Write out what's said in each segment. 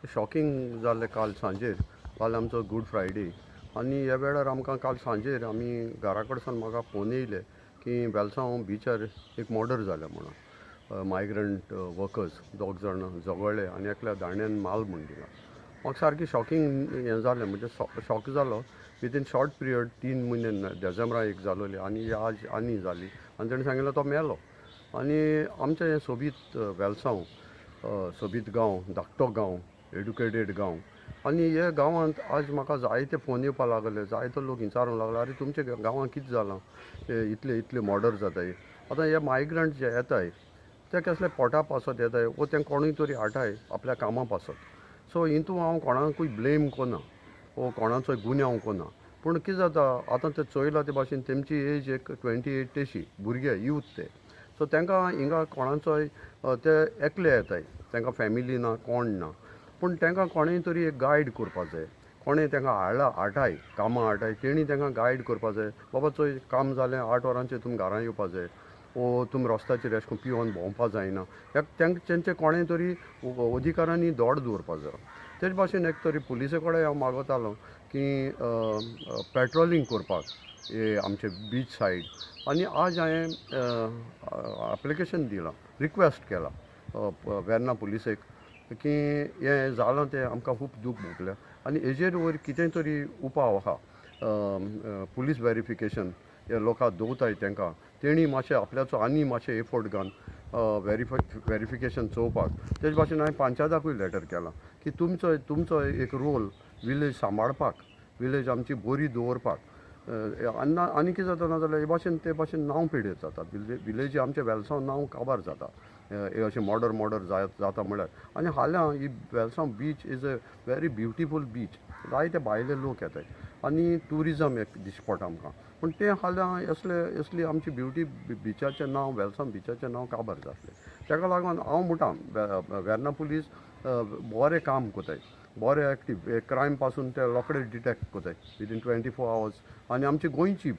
सारकें शॉकिंग जालें काल सांजेर. काल आमचो गूड फ्रायडे आनी ह्या वेळार आमकां काल सांजेर आमी घरा कडसून म्हाका फोन येयले की वेलसांव बिचार एक मर्डर जालें म्हणून. मायग्रंट वर्कर्स दोग जाण झगडले आनी एकल्या दांड्यान माल म्हूण दिला. म्हाका सारकें शॉकिंग हें जालें, म्हणजे शॉक जालो. विदीन शॉर्ट पिरियड 3 म्हयने डिसेंबरा एक जालोली आनी आज आनी जाली आनी तेणें सांगिल्लें तो मेलो. आनी आमचें हें सोबीत वेलसांव, सोबीत गांव, धाकटो गांव, एडुकेटेड गांव आनी हे गांवांत आज म्हाका जायते फोन येवपाक लागले, जायतो लोक विचारूंक लागले, आरे तुमच्या गांवांत कितें जालां, इतले इतले मर्डर जाताय. आतां हे मायग्रंट जे येताय ते कसले पोटा पासत येताय वो ते कोणूय तरी हाडटाय आपल्या कामां पासत. सो हितून हांव कोणाकूय ब्लेम कोना वो कोणाचोय गुन्यांव कोना, पूण कितें जाता आतां ते चोयला ते भाशेन तेमची एज एक 28 तेशी भुरगे यूथ ते. सो तांकां हिंगा कोणाचोय ते एकले येताय, तांकां फॅमिली ना कोण ना, पूण तांकां कोणेय तरी एक गायड करपा जाय. कोणें तांकां हाडला हाटाय कामां हाटाय तेणी तांकां गायड करपा जाय. बाबा चोय काम जालें 8 वरांचेर तुमी घरां येवपा जाय वो तुमी रस्त्याचेर अशें करून पिवन भोंवपा जायना. तेंचे कोणें तरी अधिकाऱ्यांनी दोड दवरपा जाय. तेच भाशेन एक तरी पुलिसे कडेन हांव मागतालो की पेट्रोलिंग करपाक हे आमचे बीच सायड. आनी आज हांवें एप्लिकेशन दिलां, रिक्वेस्ट केलां वेर्ना पुलिसेक की हें जालां तें आमकां खूब दूख भोगल्या आनी हेजेर वयर कितें तरी उपाव आहा. पुलीस वेरिफिकेशन हे लोकांक दवरताय तांकां तेणी मातशें आपल्याचो आनी मातशें एफोर्ट घालून वेरिफिकेशन चोवपाक. तेच भाशेन हांवें पंचायताकूय लेटर केलां की तुमचो तुमचो एक रोल विलेज सांबाळपाक, विलेज आमची बरी दवरपाक. आनी आनी कितें जाता ना जाल्यार हे भाशेन ते भाशेन नांव पिड्यार जाता, विलेजी आमचें वेलसांव नांव काबार जाता हे अशें मर्डर मर्डर जाता म्हळ्यार. आनी हाल्यां ही Velsao beach is a very beautiful beach, जायते भायले लोक येताय आनी ट्युरिजम एक दिश्टी पडटा आमकां. पूण तें हाल्यां असले असली आमची ब्युटी बिचाचें नांव वेलसांव बिचाचें नांव काबार जातलें. ताका लागून हांव म्हणटा वेर्ना पुलीस बरें काम कोताय, बरें एक्टीव क्रायम पासून ते रोखडे डिटेक्ट कोताय विदीन 24 आवर्स. आनी आमची गोंयची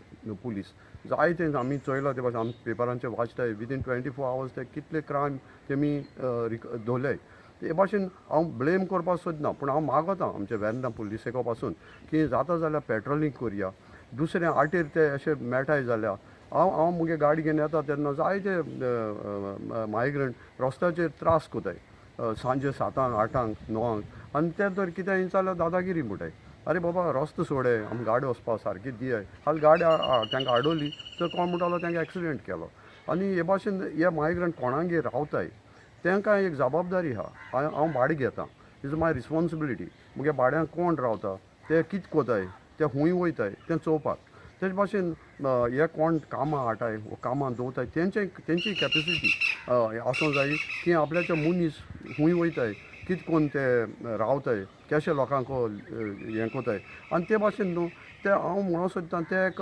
पुलीस जायते आमी चोयला ते भाशेन आमी पेपरांचेर वाचताय विदीन 24 आवर्स ते कितले क्रायम तेमी धरले. ते भाशेन हांव ब्लेम करपाक सोदना, पूण हांव मागता आमच्या वेर्ना पुलिसेका पासून की जाता जाल्यार पेट्रोलिंग करया. दुसरें आटेर ते अशें मेळटाय जाल्यार हांव हांव मुगे गाडी घेवन येता तेन्ना जायते मायग्रंट रस्त्याचेर त्रास कोताय सांजे 7, 8, 9 आनी ते तर कितें जाल्यार दादागिरी म्हणटाय, अरे बाबा रस्तो सोडे आमी गाडी वचपाक सारकी दियाय. हाल गाडी तांकां आडवली तर कोण म्हणटालो तांकां एक्सिडेंट केलो. आनी हे भाशेन हे मायग्रंट कोणागेर रावताय तांकां एक जबाबदारी आहा. हांव भाडें घेता, is my responsibility. मुगे भाड्यान कोण रावता, ते कितें कोताय, ते खूंय वयताय तें चोवपाक. तेच भाशेन हे कोण कामां हाटाय वो कामां दवरताय तेंचे तेंची कॅपेसिटी आसूंक जाय की आपल्याचे मनीस खूंय वयताय, कितें कोन्न ते रावताय, कशे लोकांक हें कोताय. आनी ते भाशेन न्हू ते हांव म्हणूंक सोदता ते एक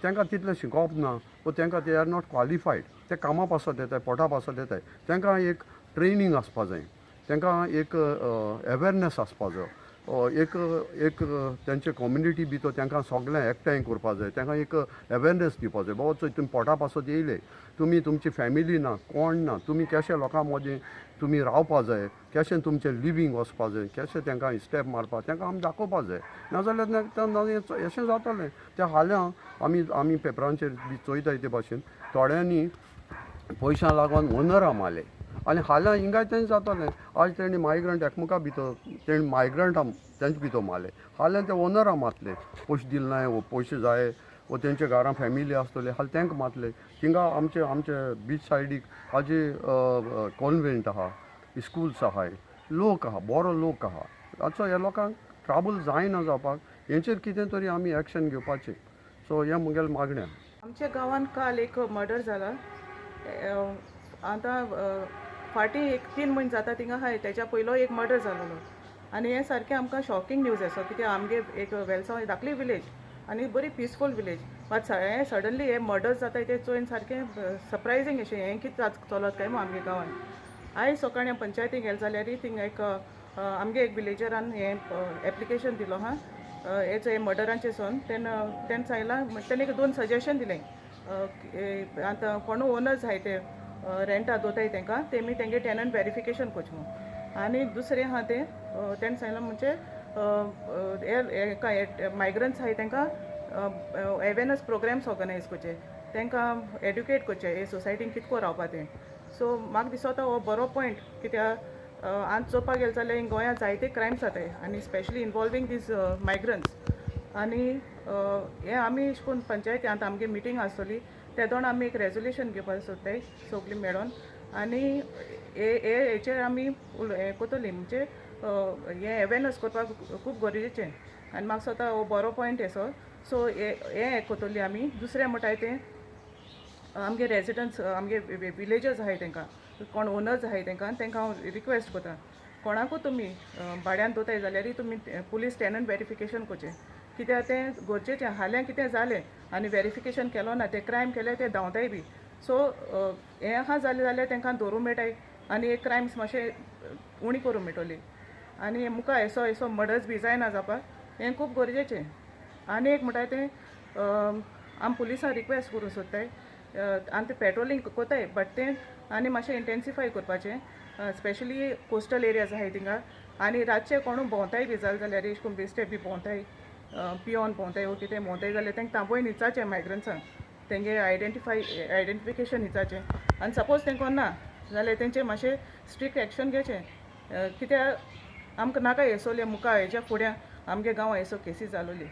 तांकां तितलें शिकोवप ना वो तांकां they are not qualified. ते कामां पासत येताय, पोटा पासत येताय, तांकां एक ट्रेनींग आसपा जाय, तांकां एक अवेरनेस आसपा जाय, एक एक तेंचे कम्युनिटी भितर तांकां सगळें एकठांय करपा जाय, तांकां एक अवेरनेस दिवपा जाय. बाबा चोय तुमी पोटा पासत येयले, तुमी तुमची फॅमिली ना कोण ना, तुमी कशे लोकां मदीं तुमी रावपा जाय, कशें तुमचें लिवींग वचपा जाय, कशें तांकां स्टेप मारपा तांकां आमी दाखोवपा जाय. नाजाल्यार अशें जातलें. त्या हाल्यां आमी आमी पेपरांचेर बी चोयताय ते भाशेन थोड्यांनी पयशां लागून ओनरां मारले आनी हाल्यां हिंगाय तें जातालें. आज तेणी मायग्रंट एकमेका भितर तेणी मायग्रंटां तेंचे भितर मारले, हाल्यां ते ओनरां मारतले, पयशे दिले नाय वो पयशे जाय वो तेंच्या घरां फॅमिली आसतली हाल तांकां मारतले. थिंगा आमचे आमचे बीच सायडीक हाजे कॉन्वेंट आहा, स्कुल्स आहाय, लोक आहा, बरो लोक आहा. आतां ह्या लोकांक ट्राबल जायना जावपाक हेंचेर कितें तरी आमी एक्शन घेवपाचें. सो हें मुगेलें मागणें. आमच्या गांवांत काल एक मर्डर जाला. आतां फाटीं एक 3 म्हयने जाता थिंगा आहाय, तेच्या पयलो एक मर्डर जालोलो. आनी हें सारकें आमकां शॉकिंग न्यूज आसा कित्याक आमगे एक वेलसांव धाकली विलेज आनी बरी पिसफूल विलेज, मात हें सडनली हे मर्डर्स जाता तें चोयन सारकें सरप्रायजींग अशें हें कितें चलत काय म्हूण आमगे गांवांत. आयज सकाळीं पंचायतीक गेले जाल्यार थिंगा एक आमगे एक विलेजरान हें एप्लिकेशन दिलो आहा हेचो हे मर्डरांचें सोन. तेन्ना तेणें सांगलां, तेणें एक 2 सजेशन दिलें. आतां कोणू ओनर्स आहाय ते रेंटा दोताय तांकां तेमी तेंगे टेनंट वेरिफिकेशन करचें म्हूण. आनी दुसरें आहा तें तेणें सांगलां म्हणजे हे मायग्रंट्स आहाय तांकां अवेरनस प्रोग्राम्स ऑर्गनायज करचे, तांकां एड्युकेट करचें हे सोसायटीन कितको रावपा तें. सो म्हाका दिसता हो बरो पॉयंट, कित्याक आज चोवपाक गेलें जाल्यार गोंयांत जायते क्रायम्स जाताय आनी स्पेशली इनवॉल्वींग these migrants. आनी हें आमी अशें करून पंचायती आतां आमगे मिटींग आसतली तेदोण आमी एक रेजोल्युशन घेवपाक सोदताय सगलीं मेळोन आनी हे हेचेर आमी हें करतलीं, म्हणजे हें अवेरनस करपाक खूब गरजेचें. आनी म्हाका दिसता हो बरो पॉयंट येसो. सो हें हें करतली आमी. दुसरें म्हणटाय तें आमगे रेजिडंट्स, आमगे विलेजर्स आहाय तांकां, कोण ओनर्स आहाय तांकां, तांकां हांव रिक्वेस्ट करता कोणाकूय तुमी भाड्यान दवरताय जाल्यारय तुमी पुलीस टेनंट वेरिफिकेशन करचें, कित्याक तें गरजेचें. हाल्यां कितें जालें आनी वेरिफिकेशन केलो ना, ते क्रायम केले ते धांवताय बी. सो हें आहा जालें जाल्यार तांकां दवरूंक मेळटाय आनी हे क्रायम्स मातशे उणी करूंक मेळटली आनी मुखार येसो येसो मर्डर्स बी जायना जावपाक, हें खूब गरजेचें. आनी एक म्हणटा तें आमी पुलिसांक रिक्वेस्ट करूंक सोदताय, आनी ते पेट्रोलिंग कोताय बट तें आनी मातशें इंटेन्सिफाय करपाचें, स्पेशली कोस्टल एरियाज आहाय थिंगा. आनी रातचे कोणू भोंवताय बी जालें जाल्यार एश कोन्न बेश्टे बी भोंवताय, पियोन भोंवताय वो कितें भोंवताय जाल्यार तांकां तांबोय निचाचें मायग्रंट्सांक, तेंगे आयडेंटिफिकेशन निचाचें. आनी सपोज तेंको ना जाल्यार तेंचे मातशें स्ट्रिक्ट एक्शन घेवचें, कित्याक आमकां नाका येसोले मुखार हेच्या फुड्यां आमगे गांवां येसो केसी जालोली.